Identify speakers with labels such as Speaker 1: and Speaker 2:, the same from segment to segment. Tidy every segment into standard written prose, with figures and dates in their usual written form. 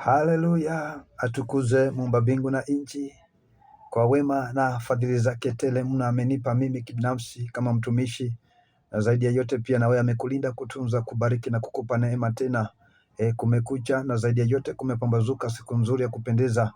Speaker 1: Haleluya, atukuze muumba mbingu na nchi kwa wema na fadhili zake tele mno amenipa mimi kibinafsi kama mtumishi, na zaidi ya yote pia na wewe amekulinda, kutunza, kubariki na kukupa neema tena. Kumekucha na zaidi ya yote kumepambazuka, siku nzuri ya kupendeza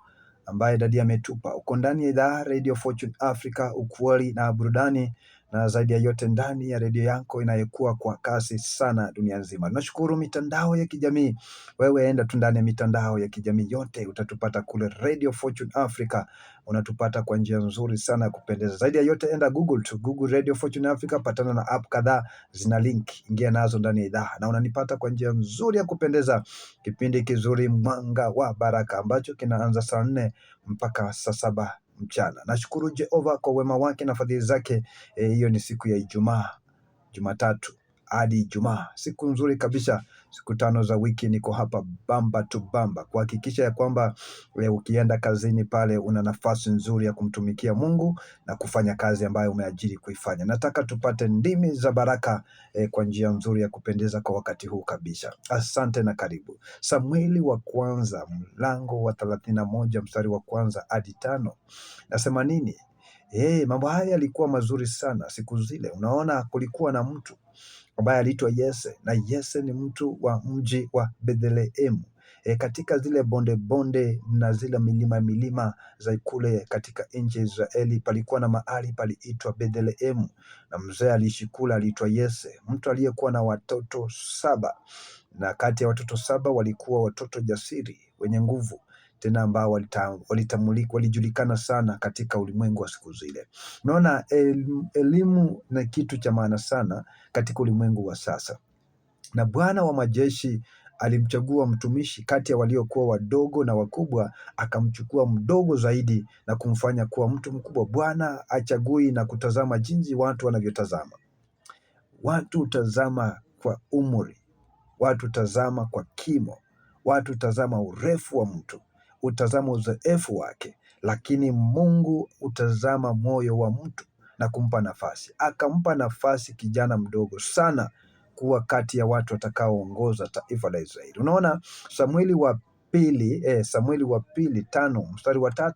Speaker 1: ambaye dadi ametupa. Uko ndani ya idhaa Radio Fortune Africa, ukweli na burudani, na zaidi ya yote ndani ya redio yako inayokuwa kwa kasi sana dunia nzima. Tunashukuru mitandao ya kijamii. Wewe enda tu ndani ya mitandao ya kijamii yote utatupata kule Radio Fortune Africa, unatupata kwa njia nzuri sana ya kupendeza. Zaidi ya yote enda Google tu, Google Radio Fortune Africa, patana na app kadhaa zina link, ingia nazo ndani ya idhaa na unanipata kwa njia nzuri ya kupendeza. Kipindi kizuri Mwanga wa Baraka ambacho kinaanza saa 4 mpaka saa 7 mchana. Nashukuru Jehova kwa wema wake na fadhili zake. Hiyo ni siku ya Ijumaa, Jumatatu hadi Ijumaa, siku nzuri kabisa. Siku 5 za wiki niko hapa bamba tu bamba kuhakikisha ya kwamba ukienda kazini pale una nafasi nzuri ya kumtumikia Mungu na kufanya kazi ambayo umeajiri kuifanya. Nataka tupate ndimi za baraka kwa njia nzuri ya kupendeza kwa wakati huu kabisa. Asante na karibu. Samueli wa kwanza mlango wa 31 mstari wa kwanza hadi 5. Nasema nini? Mambo haya yalikuwa mazuri sana siku zile. Unaona, kulikuwa na mtu ambaye aliitwa Yese, na Yese ni mtu wa mji wa Bethlehemu. Katika zile bonde bonde na zile milima milima za kule katika nchi ya Israeli palikuwa na mahali paliitwa Bethlehemu, na mzee aliishi kule aliitwa Yese, mtu aliyekuwa na watoto 7, na kati ya watoto 7 walikuwa watoto jasiri wenye nguvu tena ambao walijulikana sana katika ulimwengu wa siku zile. Unaona, elimu ni kitu cha maana sana katika ulimwengu wa sasa. Na Bwana wa majeshi alimchagua mtumishi kati ya waliokuwa wadogo na wakubwa, akamchukua mdogo zaidi na kumfanya kuwa mtu mkubwa. Bwana achagui na kutazama jinsi watu wanavyotazama. Watu hutazama kwa umri, watu hutazama kwa kimo, watu hutazama urefu wa mtu, hutazama uzoefu wake, lakini Mungu hutazama moyo wa mtu na kumpa nafasi. Akampa nafasi kijana mdogo sana kuwa kati ya watu watakaoongoza taifa la Israeli. Unaona, Samueli wa pili, Samueli wa pili 5 mstari wa 3,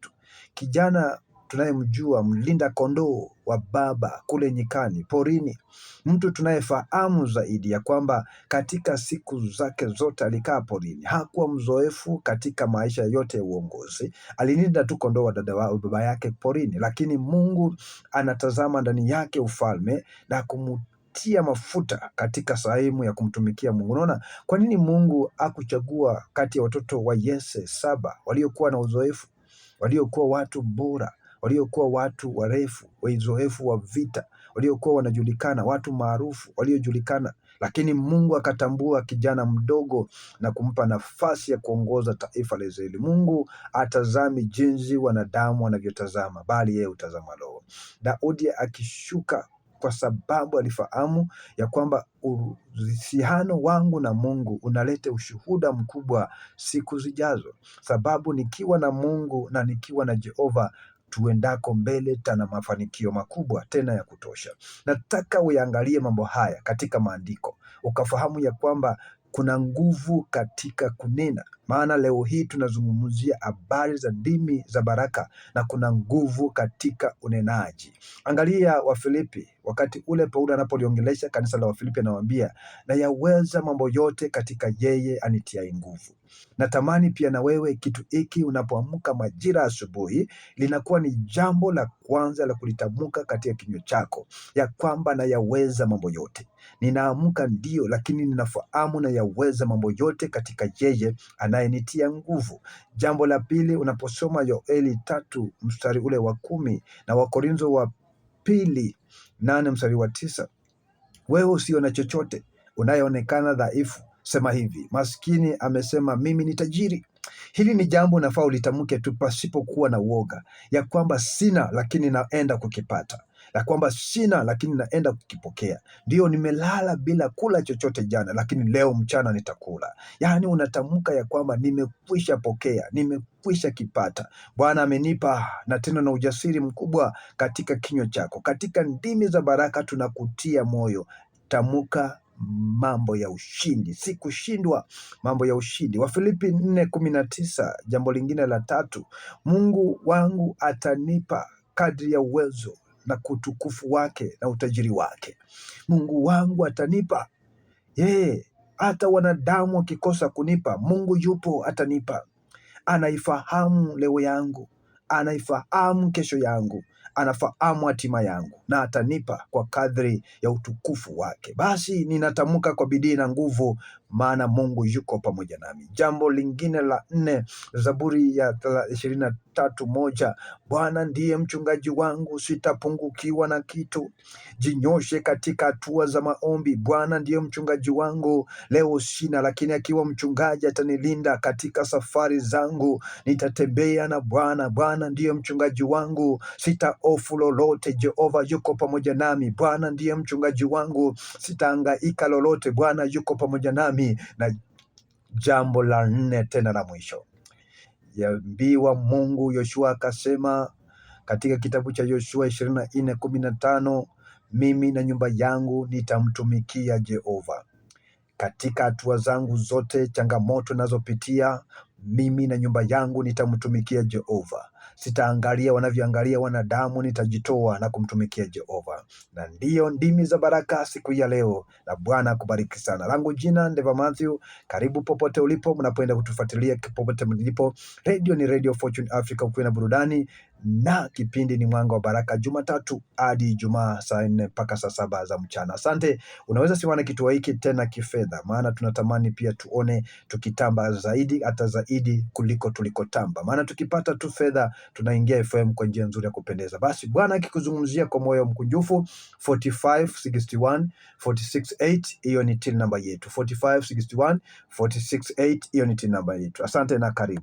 Speaker 1: kijana tunayemjua mlinda kondoo wa baba kule nyikani porini, mtu tunayefahamu zaidi ya kwamba katika siku zake zote alikaa porini, hakuwa mzoefu katika maisha yote ya uongozi, alilinda tu kondoo wa dada wa baba yake porini, lakini Mungu anatazama ndani yake ufalme na kumtia mafuta katika sehemu ya kumtumikia Mungu. Unaona, kwa nini Mungu hakuchagua kati ya watoto wa Yese 7 waliokuwa na uzoefu, waliokuwa watu bora, waliokuwa watu warefu, wazoefu wa vita, waliokuwa wanajulikana, watu maarufu waliojulikana, lakini Mungu akatambua kijana mdogo na kumpa nafasi ya kuongoza taifa la Israeli. Mungu atazami jinsi wanadamu wanavyotazama, bali yeye hutazama roho. Daudi akishuka kwa sababu alifahamu ya kwamba uhusiano wangu na Mungu unaleta ushuhuda mkubwa siku zijazo, sababu nikiwa na Mungu na nikiwa na Jehova tuendako mbele tana mafanikio makubwa tena ya kutosha. Nataka uyaangalie mambo haya katika maandiko ukafahamu ya kwamba kuna nguvu katika kunena, maana leo hii tunazungumzia habari za ndimi za baraka na kuna nguvu katika unenaji. Angalia Wafilipi, wakati ule Paulo anapoliongelesha kanisa la Wafilipi anawaambia, na yaweza mambo yote katika yeye anitiaye nguvu. Natamani pia na wewe kitu hiki unapoamka majira asubuhi linakuwa ni jambo la kwanza la kulitamka katika kinywa chako, ya kwamba nayaweza mambo yote. Ninaamka ndio, lakini ninafahamu nayaweza mambo yote katika yeye anayenitia nguvu. Jambo la pili, unaposoma Yoeli 3 mstari ule wa 10 na Wakorintho wa pili 8 mstari wa 9, wewe usio na chochote unayeonekana dhaifu, sema hivi, maskini amesema mimi ni tajiri. Hili ni jambo unafaa ulitamke tu pasipokuwa na uoga, ya kwamba sina lakini naenda kukipata, ya kwamba sina lakini naenda kukipokea. Ndio, nimelala bila kula chochote jana, lakini leo mchana nitakula. Yaani unatamka ya kwamba nimekwisha pokea, nimekwisha kipata, Bwana amenipa, na tena na ujasiri mkubwa katika kinywa chako. Katika ndimi za baraka tunakutia moyo, tamka Mambo ya ushindi, si kushindwa, mambo ya ushindi. Wafilipi 4:19. Jambo lingine la tatu, Mungu wangu atanipa kadri ya uwezo na utukufu wake na utajiri wake. Mungu wangu atanipa yeye, hata wanadamu wakikosa kunipa, Mungu yupo atanipa. Anaifahamu leo yangu, anaifahamu kesho yangu, anafahamu hatima yangu na atanipa kwa kadri ya utukufu wake. Basi ninatamka kwa bidii na nguvu, maana Mungu yuko pamoja nami. Jambo lingine la nne, Zaburi ya 23:1, Bwana ndiye mchungaji wangu, sitapungukiwa na kitu. Jinyoshe katika hatua za maombi. Bwana ndiye mchungaji wangu, leo sina, lakini akiwa mchungaji atanilinda katika safari zangu. Nitatembea na Bwana. Bwana ndiye mchungaji wangu, sitahofu lolote. Jehova yuko pamoja nami. Bwana ndiye mchungaji wangu, sitahangaika lolote. Bwana yuko pamoja nami. Na jambo la nne tena la mwisho, yaambiwa Mungu, Yoshua akasema katika kitabu cha Yoshua 24:15, mimi na nyumba yangu nitamtumikia Jehova. Katika hatua zangu zote, changamoto nazopitia, mimi na nyumba yangu nitamtumikia Jehova. Sitaangalia wanavyoangalia wanadamu, nitajitoa na kumtumikia Jehova. Na ndiyo ndimi za baraka siku ya leo, na Bwana akubariki sana. Langu jina Ndeva Mathew, karibu popote ulipo, mnapoenda kutufuatilia popote mlipo. Radio ni Radio Fortune Africa, ukiwa na burudani na kipindi ni Mwanga wa Baraka, Jumatatu hadi Ijumaa saa 4 mpaka saa 7 za mchana. Asante. Unaweza siwana kituo hiki tena kifedha, maana tunatamani pia tuone tukitamba zaidi, hata zaidi kuliko tulikotamba, maana tukipata tu fedha tunaingia FM kwa njia nzuri ya kupendeza. Basi Bwana akikuzungumzia kwa moyo mkunjufu, 45 61 468, hiyo ni till namba yetu. 45 61 468, hiyo ni till namba yetu. Asante na karibu.